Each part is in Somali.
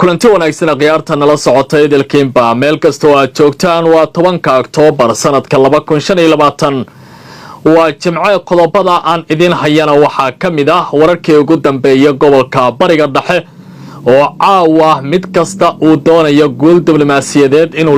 Kulanti wanaagsan, khiyaarta nala socota idilkiinba meel kasta oo aad joogtaan. Waa 10-ka Oktoobar sanadka 2025, waa Jimce. Qodobada aan idin hayana waxaa ka mid ah wararkii ugu dambeeya gobolka Bariga Dhexe oo caawa mid kasta uu doonayo guul diblomaasiyadeed inuu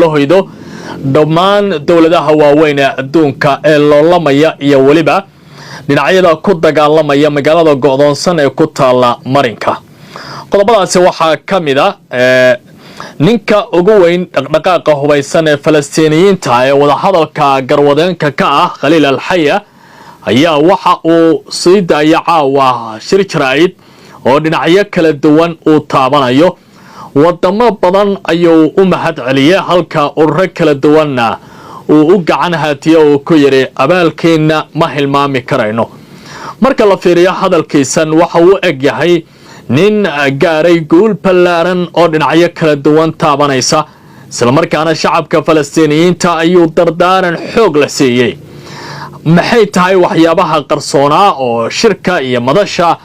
la hoydo dhammaan dowladaha waaweyn ee adduunka ee loolamaya iyo weliba dhinacyada ku dagaalamaya magaalada go'doonsan ee ku taala marinka. Qodobadaasi waxaa ka mid a ninka ugu weyn dhaqdhaqaaqa hubaysan ee Falastiiniyiinta ee wadahadalka garwadeenka ka ah, Khaliil Alxaya, ayaa waxa uu sii daaya caawa shir jaraa'id oo dhinacyo kala duwan uu taabanayo. Wadamo badan ayuu u mahad celiyey, halka ururo kala duwanna uu u gacan haatiyo, uu ku yidhi: "Abaalkeenna ma hilmaami karayno." Marka la fiiriyo hadalkiisan, waxa uu eg yahay nin gaaray guul ballaaran oo dhinacyo kala duwan taabanaysa, islamarkaana shacabka Falastiiniyiinta ayuu dardaaran xoog la siiyey. Maxay tahay waxyaabaha qarsoonaa oo shirka iyo madasha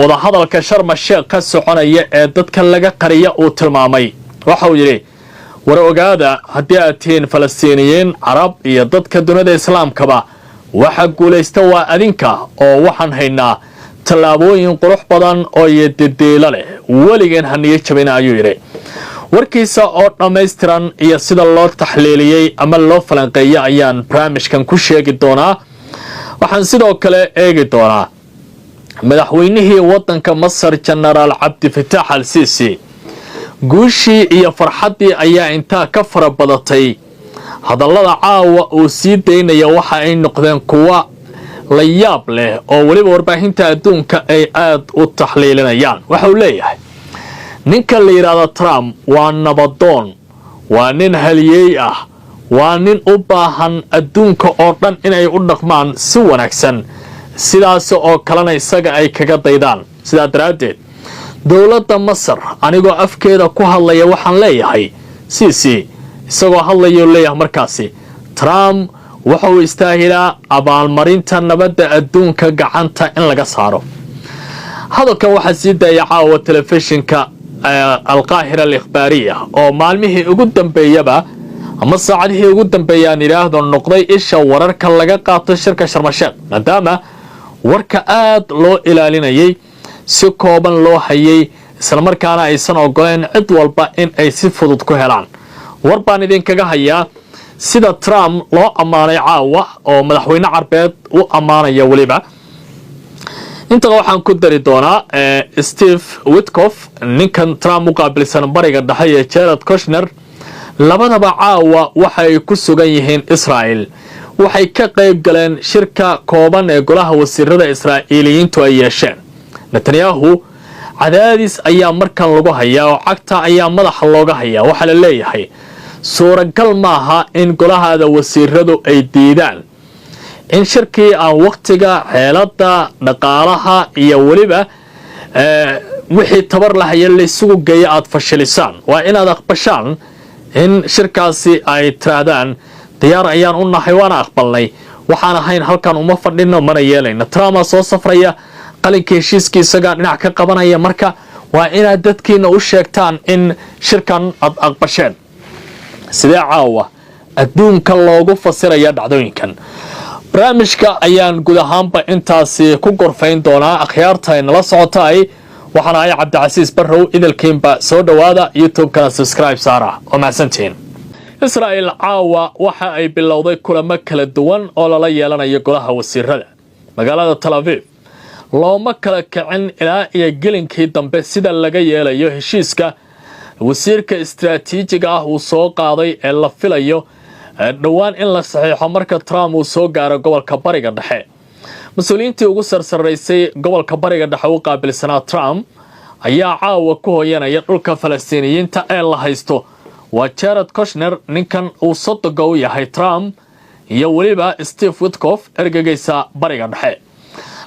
wadahadalka Sharma Sheekh ka soconaya ee dadka laga qariya uu tilmaamay? Waxa uu yidhi: "War ogaada, haddii aad tihiin Falastiiniyiin, Carab iyo dadka dunida Islaamkaba, waxa guulaysta waa adinka, oo waxaan haynaa tallaabooyin qurux badan oo yodidiilo leh. Weligeen haniyo jabina," ayuu yidhi. Warkiisa oo dhammaystiran iyo sida loo taxliiliyey ama loo falanqeeyey ayaan barnaamijkan ku sheegi doonaa. Waxaan sidoo kale eegi doonaa madaxweynihii waddanka Masar, Jenaraal Cabdifataax al Siisi. Guushii iyo farxaddii ayaa intaa ka fara badatay. Hadallada caawa uu sii daynaya waxa ay noqdeen kuwa la yaab leh oo weliba warbaahinta adduunka ay aad u taxliilinayaan. Waxa uu leeyahay ninka la yidhaahdo Trump waa nabadoon, waa nin halyeey ah, waa nin u baahan adduunka oo dhan inay u dhaqmaan si wanaagsan, sidaas oo kalena isaga ay kaga daydaan. Sidaa daraaddeed, dowladda Masar anigoo afkeeda ku hadlaya waxaan leeyahay, Sisi isagoo hadlayuu leeyahay markaasi, Trump wuxuu istaahilaa abaalmarinta nabadda adduunka gacanta in laga saaro. Hadalkan waxaa sii daaya caawa telefishinka Alqaahira Alikhbaariya, oo maalmihii ugu dambeeyaba ama saacadihii ugu dambeeyaan idhaahdo noqday isha wararka laga qaato shirka Sharmasheekh, maadaama warka aad loo ilaalinayay, si kooban loo hayay, islamarkaana aysan ogoleen cid walba in ay si fudud ku helaan. War baan idinkaga hayaa sida Trump loo ammaanay caawa oo madaxweyne Carbeed u ammaanaya. Weliba intana waxaan ku dari doonaa Steve Witkoff, ninkan Trump u qaabilsan Bariga Dhexe, iyo Jared Kushner. Labadaba caawa waxay ku sugan yihiin Israa'el. Waxay ka qayb galeen shirka kooban ee golaha wasiirada Israa'iiliyiintu ay yeesheen. Netanyahu cadaadis ayaa markan lagu hayaa oo cagta ayaa madaxa looga hayaa. Waxaa la leeyahay: suuragal maaha in golahaada wasiiradu ay diidaan in shirkii aan wakhtiga, xeelada, dhaqaalaha iyo weliba wixii tabar lahaya laysugu geeyo aada fashilisaan. Waa inaad aqbashaan in shirkaasi ay tiraahdaan: "Diyaar ayaan u nahay, waana aqbalnay, waxaan ahayn halkan uma fadhino mana yeelayno." Trump soo safraya, qalinka heshiiskii isagaa dhinac ka qabanaya. Marka waa inaad dadkiina u sheegtaan in shirkan aad aqbasheen. Sidee caawa adduunka loogu fasiraya dhacdooyinkan? Barnaamijka ayaan guud ahaanba intaasi ku gorfayn doonaa. Akhyaarta ay nala socotaay, waxaana ahay Cabdicasiis Barrow. Idilkiinba soo dhowaada, YouTube-kana subscribe saara oo mahadsantihiin. Israa'il caawa waxa ay bilowday kulamo kala duwan oo lala yeelanayo golaha wasiirada. Magaalada Tel Aviv looma kala kicin ilaa iyo gelinkii dambe sida laga yeelayo heshiiska wasiirka istaraatiijiga ah uu soo qaaday ee la filayo dhowaan in la saxiixo marka Trump uu soo gaaro gobolka Bariga Dhexe. Mas-uuliyiintii ugu sarsaraysay gobolka Bariga Dhexe u qaabilsanaa Trump ayaa caawa ku hoyanaya dhulka Falastiiniyiinta ee la haysto. Waa Jared Kushner, ninkan uu sodoga u yahay Trump, iyo weliba Steve Witkoff, ergagaysa Bariga Dhexe.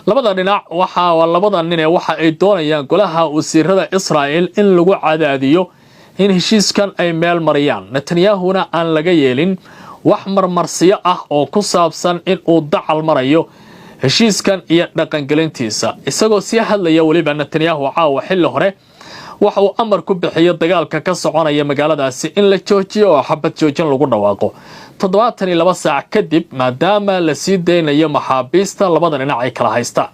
Labada dhinac waxa labada nine waxa ay doonayaan golaha wasiirada Israa'el in lagu cadaadiyo in heshiiskan ay meel mariyaan, Netanyahuna aan laga yeelin wax marmarsiyo ah oo ku saabsan in uu dacal marayo heshiiskan iyo dhaqangelintiisa. Isagoo sii hadlaya weliba Netanyahu caawa xilli hore Waxa uu amar ku bixiyo dagaalka ka soconaya magaaladaasi in la joojiyo oo xabad joojin lagu dhawaaqo 72 saac kadib, maadaama la sii daynayo maxaabiista labada dhinac ay kala haystaan.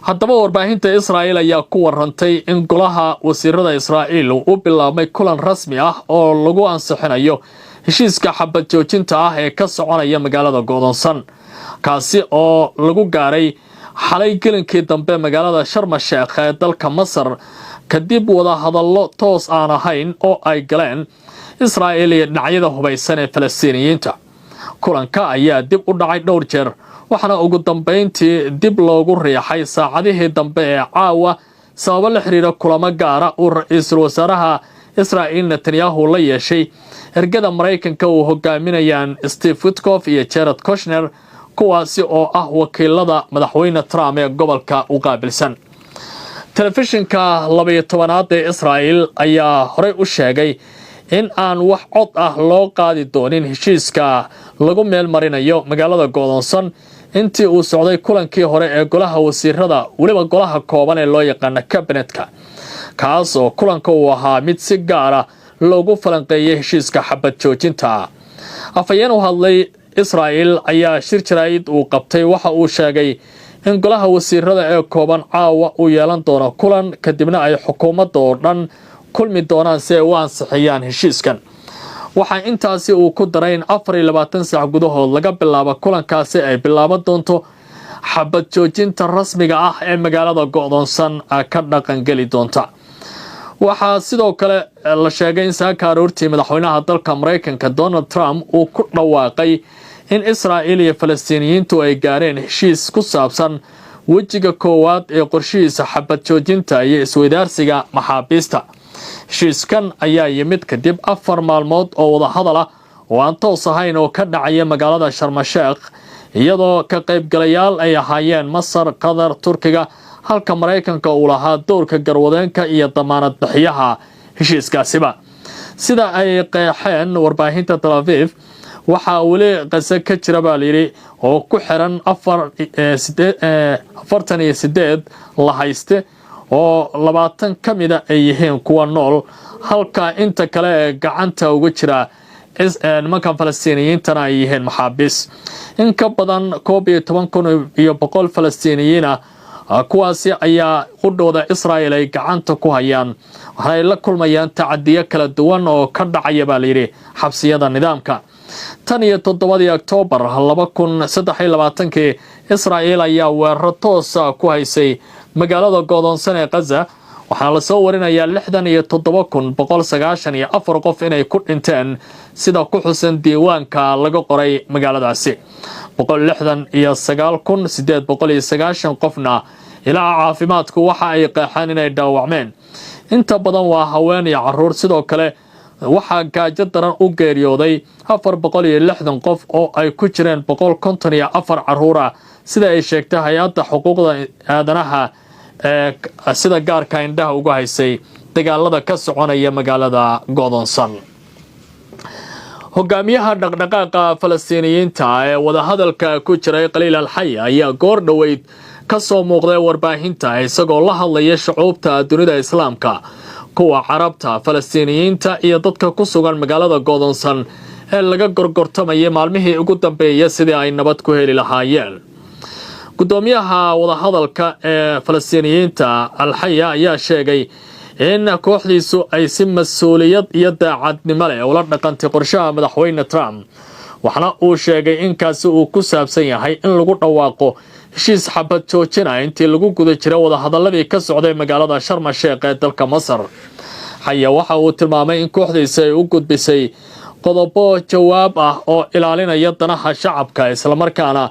Haddaba, warbaahinta Israa'iil ayaa ku warantay in golaha wasiirada Israa'iil uu u bilaabmay kulan rasmi ah oo lagu ansixinayo heshiiska xabad joojinta ah ee ka soconaya magaalada go'doonsan, kaasi oo lagu gaaray xalay gelinkii dambe magaalada Sharma Sheekh ee dalka Masar, kadib wadahadallo toos aan ahayn oo ay galeen Israa'iil iyo dhinacyada hubaysan ee Falastiiniyiinta. Kulanka ayaa dib u dhacay dhowr jeer, waxaana ugu dambayntii dib loogu riixay saacadihii dambe ee caawa sababo la xiriira kulamo gaara uu ra-iisul wasaaraha Israa'iil Netanyahu la yeeshay ergada Maraykanka uu hogaaminayaan Steve Witkoff iyo Jared Kushner, kuwaasi oo ah wakiilada Madaxweyne Trump ee gobolka u qaabilsan. Telefishinka 12aad ee Israa'iil ayaa horey u sheegay in aan wax cod ah loo qaadi doonin heshiiska lagu meel marinayo magaalada go'doonsan intii uu socday kulankii hore ee golaha wasiirada, weliba golaha kooban ee loo yaqaana kabinetka, kaas oo kulanka uu ahaa mid si gaara loogu falanqeeyay heshiiska xabad joojinta. Afhayeen u hadlay Israa'il ayaa shir jaraa'id uu qabtay waxa uu sheegay in golaha wasiirada ee kooban caawa uu yeelan doono kulan, kadibna ay xukuumadda oo dhan kulmi doonaan si ay u ansixiyaan heshiiskan. Waxaa intaasi uu ku daray in 24 saac gudahood laga bilaabo kulankaasi ay bilaaban doonto xabad joojinta rasmiga ah ee magaalada go'doonsan ka dhaqangeli doonta. Waxaa sidoo kale la sheegay in saaka aroortii madaxweynaha dalka Maraykanka Donald Trump uu ku dhawaaqay in Israa'iil iyo Falastiiniyiintu ay gaareen heshiis ku saabsan wejiga koowaad ee qorshihiisa xabad joojinta iyo isweydaarsiga maxaabiista. Heshiiskan ayaa yimid kadib 4 maalmood oo wadahadal ah oo aan toos ahayn oo ka dhacaya magaalada Sharmasheekh, iyadoo ka qaybgalayaal ay ahaayeen Masar, Qatar, Turkiga, halka Maraykanka uu lahaa dowrka garwadeenka iyo damaanad bixiyaha heshiiskaasiba. Sida ay qeexeen warbaahinta Tel Aviv, waxaa weli Qase ka jira, baa layidhi, oo ku xiran 48 la hayste oo 20 ka mida ay yihiin kuwa nool, halka inta kale ee gacanta uga jira nimankan Falastiiniyiintana ay yihiin maxaabiis. In ka badan 11,100 Falastiiniyiin ah kuwaasi ayaa qudhooda Israa'el ay gacanta ku hayaan, waxaana ay la kulmayaan tacadiyo kala duwan oo ka dhacaya, baa layidhi, xabsiyada nidaamka. Tan iyo 7dii Oktoobar 2023kii, Israa'il ayaa weeraro toosa ku haysay magaalada go'doonsan ee Qaza, waxaana lasoo warinayaa 67,194 qof inay ku dhinteen, sida ku xusan diiwaanka laga qoray magaaladaasi. 169,890 qofna ilaha caafimaadku waxa ay qeexeen inay dhaawacmeen. Inta badan waa haween iyo caruur. Sidoo kale waxaa gaajo daran u geeriyooday 460 qof oo ay ku jireen 154 caruura, sida ay sheegtay hay-adda xuquuqda aadanaha ee sida gaarka indhaha uga haysay dagaalada ka soconaya magaalada go'doonsan. Hogaamiyaha dhaqdhaqaaqa Falastiiniyiinta ee wadahadalka ku jiray, Khaliil Alxay, ayaa goor dhoweyd ka soo muuqday warbaahinta isagoo la hadlaya shucuubta dunida Islaamka, kuwa Carabta, Falastiiniyiinta iyo dadka ku sugan magaalada go'doonsan ee laga gorgortamayay maalmihii ugu dambeeyay sidii ay nabad ku heli lahaayeen. Gudoomiyaha wadahadalka ee Falastiiniyiinta Alxaya ayaa sheegay in kooxdiisu ay si mas-uuliyad iyo daacadnimo leh ula dhaqantay qorshaha Madaxweyne Trump, waxaana uu sheegay in kaasi uu ku saabsan yahay in lagu dhawaaqo heshiis xabad joojina intii lagu guda jiray wadahadaladii ka socday magaalada Sharma Sheekh ee dalka Masar. Xaya waxa uu tilmaamay in kooxdiisa ay u gudbisay qodobo jawaab ah oo ilaalinaya danaha shacabka, islamarkaana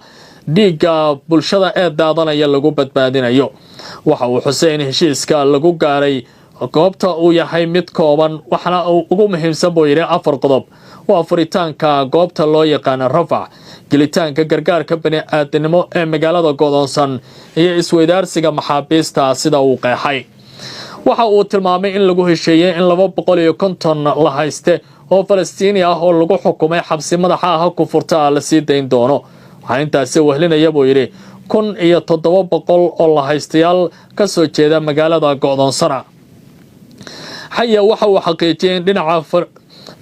dhiigga bulshada ee daadanaya lagu badbaadinayo. Waxa uu xusay in heshiiska lagu gaaray goobta uu yahay mid kooban, waxaana uu ugu muhiimsan, buu yidhi, afar qodob: waa furitaanka goobta loo yaqaana Rafax, gelitaanka gargaarka bani aadinimo ee magaalada go'doonsan iyo isweydaarsiga maxaabiista, sida uu qeexay. Waxa uu tilmaamay in lagu hesheeyey in 250 la hayste oo Falastiini ah oo lagu xukumay xabsi madaxa ah ku furta la sii dayn doono. Waxaa intaasi wehlinaya, buu yidhi, 1700 oo la haystayaal ka soo jeeda magaalada go'doonsana. Xaya waxa uu xaqiijiyay in dhinaca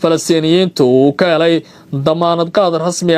Falastiiniyiintu uu ka helay damaanad qaad rasmi.